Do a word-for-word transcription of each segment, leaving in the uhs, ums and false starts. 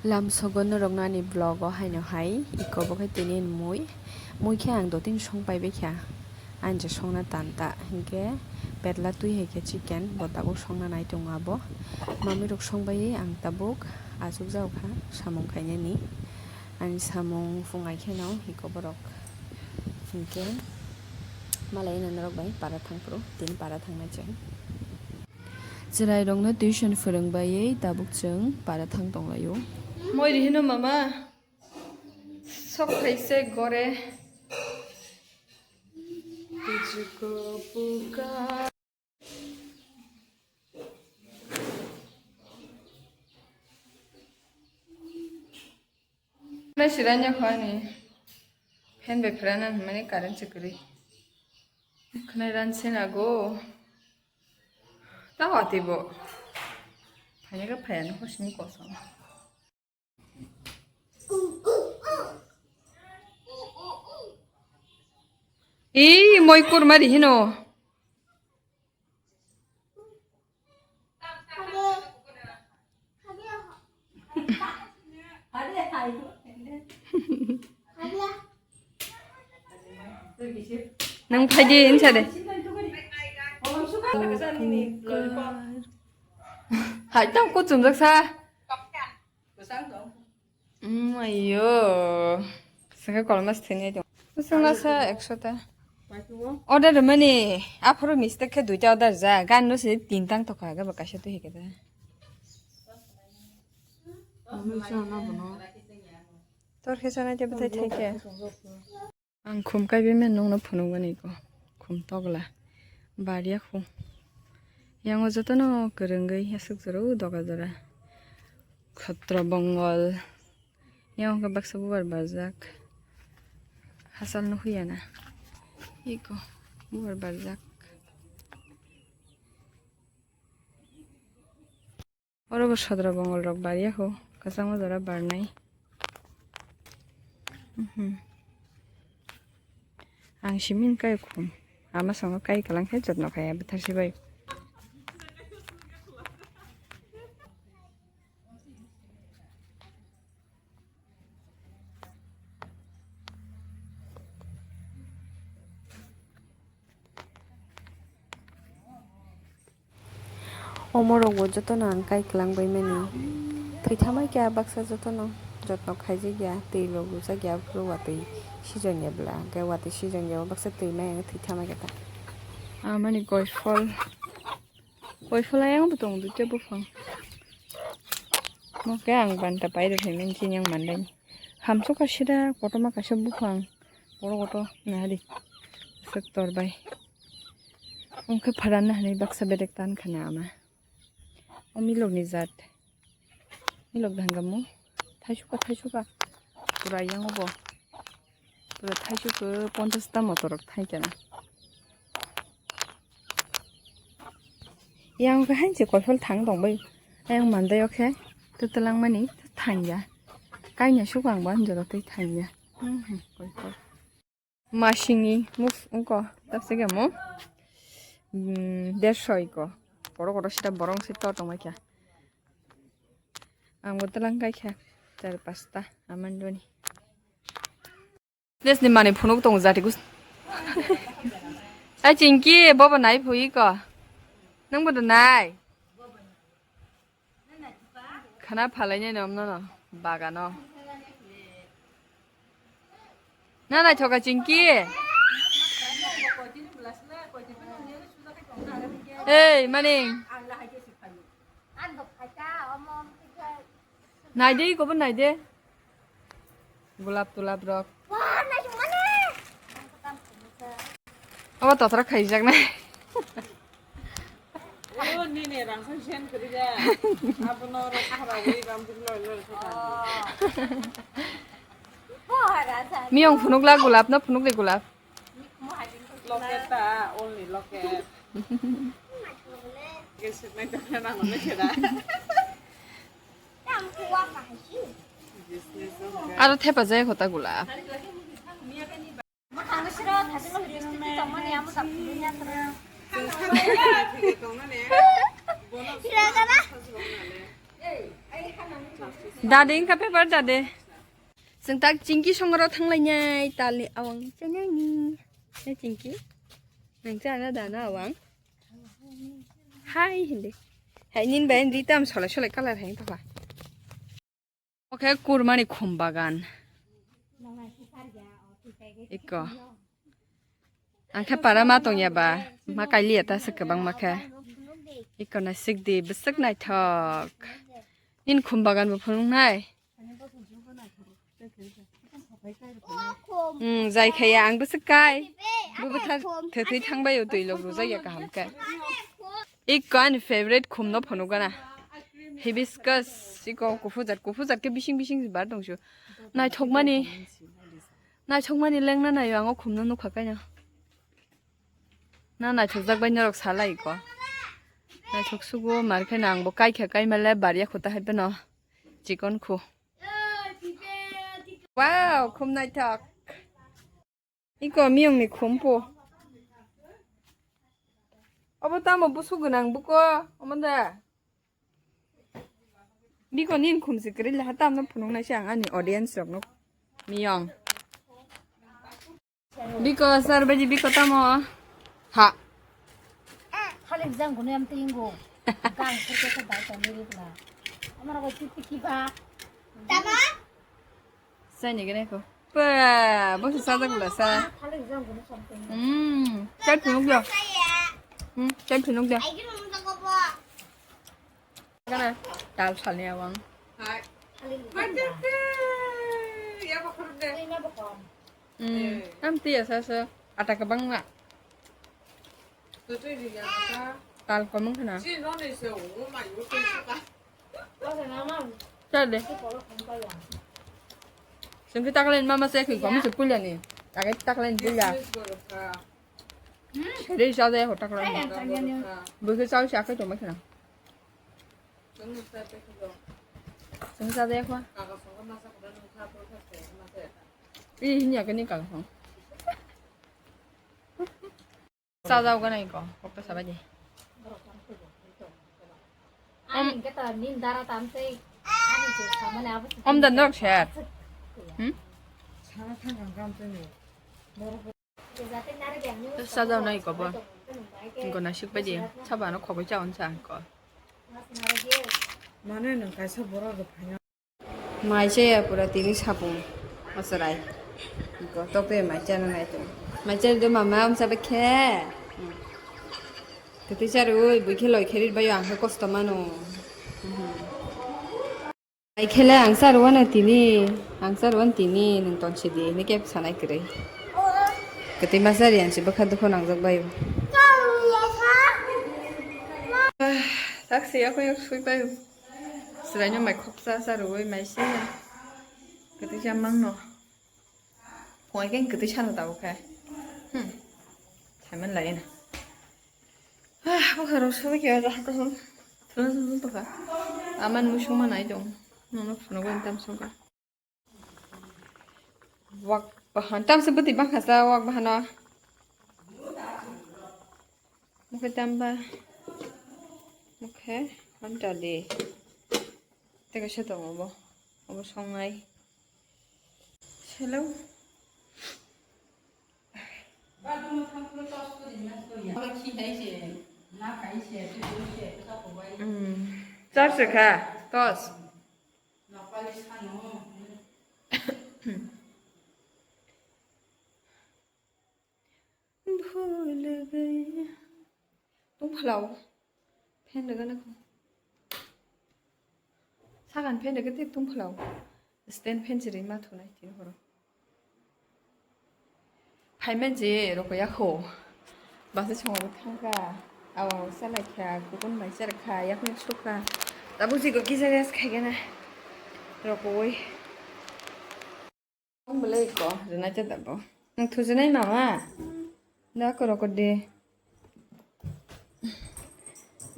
Lamsogo norokno ani vlog o haino hai iko bo khe tini mui. Mui khe ang dotini song pai baikha. Ani je songna tan ta hinkhe petla twi hai khe chicken bo tabuk songna nai tongo abo. Mamui rok song bai ang tabuk achuk jago kha samung khainani. Ani samung phungai kheno iko borok hinkhe malai norok bai para thang phuru tini para thangnai chwng. Chwrairokno tuition phwrwng baiwi tabuk chwng para thang tonglaio. Moi rihino mama. Sok khaise gore. Tujuko puka. Nai siranya khani. Fan bai phrana hwnmani current se kwrwi. Khwnai ran se nago. Ta wati bo. Phanya ka phaya no hosni kosom. Ih, moi kurma rihino. Nang phaidi insa de. Hai tang kuchum jak sa. Mayo. Sengke kolmas thini tong. Sengna sa ekso ta. Order mani aphuru mistake khe duita order ja. Gan no se tin tang tokha ga ba kaisa tu hike da. Tor khe sanai te bwthai thai khe. Ang khum kaibe men nungno phunukgani ko. Khum togla. Bariya khum. Yango jotono kwrwngwi aswk jora o doga jora. Khotro bongol. Yango khe baksa bubar barjak. Hachal nukhuya na. Iko bubar barjak. Oro bo sodra bongol rok bariya ho, kwchangma jora barnai. Mhm. Ang simin kai khum. Ama songo kai kalang khe jotno kaya bwthar si bai. Omorokbo jotono ang kai kwlangbaimani. Thwithamai khe a baksa jotono jotno khaijak ya, twi rok rwjak ya, aphuru watwi sijakya bwla, hwnkhe watwi sijakya o baksa twi mai ang thwithamai khe ta. Amani koi phol, koi phol ayang bo tongo duita buphang. Mo khe ang banta pai rw phaimani chini ang mandaini. Hamsok kaisa da kotorma kaisa buphang, kotor kotor nahari, aswk tor bai. Wngkhe pharanna hinwi baksa bedek tan khana ama. O milokni jat. Milok da hwnkha mo. Thaisuka, thaisuka. Pura yango bo. Pura thaisuka ponchash ta motorok thaikhe na. Yang khe hainse koiphal thang tongbai. Yang mandai o khe twtwlangmani thangya. Kaina suka ang bo ani jora twi thangya. Hmm, hmm, koiphal. Masingni move wngkha, tapsukya mo, mm, dersho iko. Kotor kotor sita borok sita tongbaikha. Ang bo twlang kaikha, char pasta amandoni. Business ni manwi phunuk tongo jati gus. Ai Chinky, bobo nai phui iko. Nang bodo nai. Khana phalainai nom nono bagano. Na naithoka Chinky. Ei, maning. Naide, iko bo naide. Gulap tulap rok. Abo totra khaijak nai. O nini rang san sen kri da. Abo no ro khara wi ram dik loi loi kha. Miyong phunuk la gulap no phunuk de gulap. Locket ta, only locket. Gesek nai ta na no me keda. Aro thepa jai khota gula. Dade wngkha paper dade. Chwng tak chingki songoro thanglainai talni awang chanani. Nai chingki. Nang chana dana awang. Hai hindi. Hai nin bai ri tam solai solai colour hai tokha. Oke kurmani khum bagan. Iko. Ang khe para ma tong ya ba, ma kailiya ta se kwbangma khe. Iko naisik di, bwswk naithok. Nini khum bagan bo phunuknai. Hmm, jai khaya ang bwswk kai. Bo bwthar thwthwi thangbai o twi lok rwjak ya kaham khe. Iko ani favorite khum no phunukgana. Hibiscus, iko kuphur jat, kuphur jat khe bising bising bar tongsu. Naithokmani. Naithokmani lengna naio ang o khumno nukha kaino. Na naithokjak bai norok salai ko. Naithok sugo mar khe na ang bo kai kha kai male bariya kho ta hai phano chikon kho. Wow, khum naithok. Iko miyong ni khum po. Obo tamo busu gwnang buko, omo da. Biko nin khumsi kwrwi le hatam no phunuk nai se ang ani audience rok no. Miyong. Biko sir baji biko tamo. Ha. Khali jang gune am tingo. Gang kurke ko bai tani ri bla. Amara ko chitti ki ba. Tama. Sai ni gane ko. Pa, bo se sajak bla sa. Khali jang gune something. Hmm. Chal phunuk lo. Hmm. Chal phunuk lo. Ai gino mo ko bo. Kana tal salni awang. Hai. Macam tu, ya apa kerja? Hmm, am tiya sa sa ata kabang na. Tu tu dia kata. Tal komong kana. Si no ni se o ma yo tu suka. Chal de. Sengki taklen mama se ki komi se pulya ni. Agai taklen pulya. Business goro ka. Seri sa de ho taklen. Goro ka. Buke sa sa kai to ma kana. Sengsa de kwa. Ih, ini agak ni kang. Sa jao gana iko, kokto sabai de. Ani hingke ta nin dara tamtei, ani je samani abo. Om dan dok sher. Hmm? Sana thang kang kam tei ni. Sajao nai kobo. Gona sik bai di. Sabo ano khogoi cha on sa ko. Mane nang kaisa borok rok phaina. Mai chaya pura tini sapung. Masarai. Ko tope mai chana nai to. Mai chana do mama am sabe khe. Tete charui bui khe loi kherit bayo ang khe kosto mano. Ai khele ang sar wana tini, ang sar wan tini nung ton sidi, ini kep sanai kere. Kete masa rian si bakha dukho nangjak bayo. Tak si aku yang sui bayo. Selainnya mai khoksa sarui mai si. Kete jamang no. Phungai khe kwtwi sano tabuk khe. Hmm. Saiman lai na. Ah, bwkha rok solo khe ojak khe. Thuna thuna tongkha. Aman musung ma nai dong. Nono phunugwi tam songkha. Wak bahan tam se bwtwi bangkha sa wak bahano. Mokhe tamba. Mokhe hamta de. Tei kaisa tongo bo. Obo songnai. Hello. Hmm. Charge kha. Tos. Bhul gaya. Tungphalao. Fan rega na kho. Sagan fan rega te tungphalao. Stand fan chiri ma thunai tin horo. Phaima je roko yakho. Basa chongo thangkha. Awa salai kha, kukun mai char kha, yakni sukha. Tabu jigo kisa rest khaigana. Roko oi. Ang belai ko, rwnaikhe dabo. Ang thusinai mama. Da korokot de.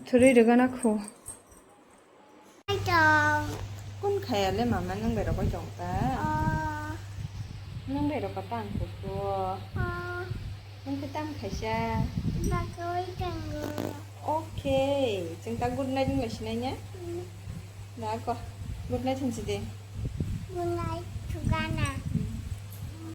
Thuri rwgana khu. Kun khaya le mama nung bai rokoi tong ta? Nung bai rokoi tang khu khu. Nung khe tam khaisa. Okay. Chwng ta good night wng lai sinai ne? Na ko. Good night hinsi de. Good night.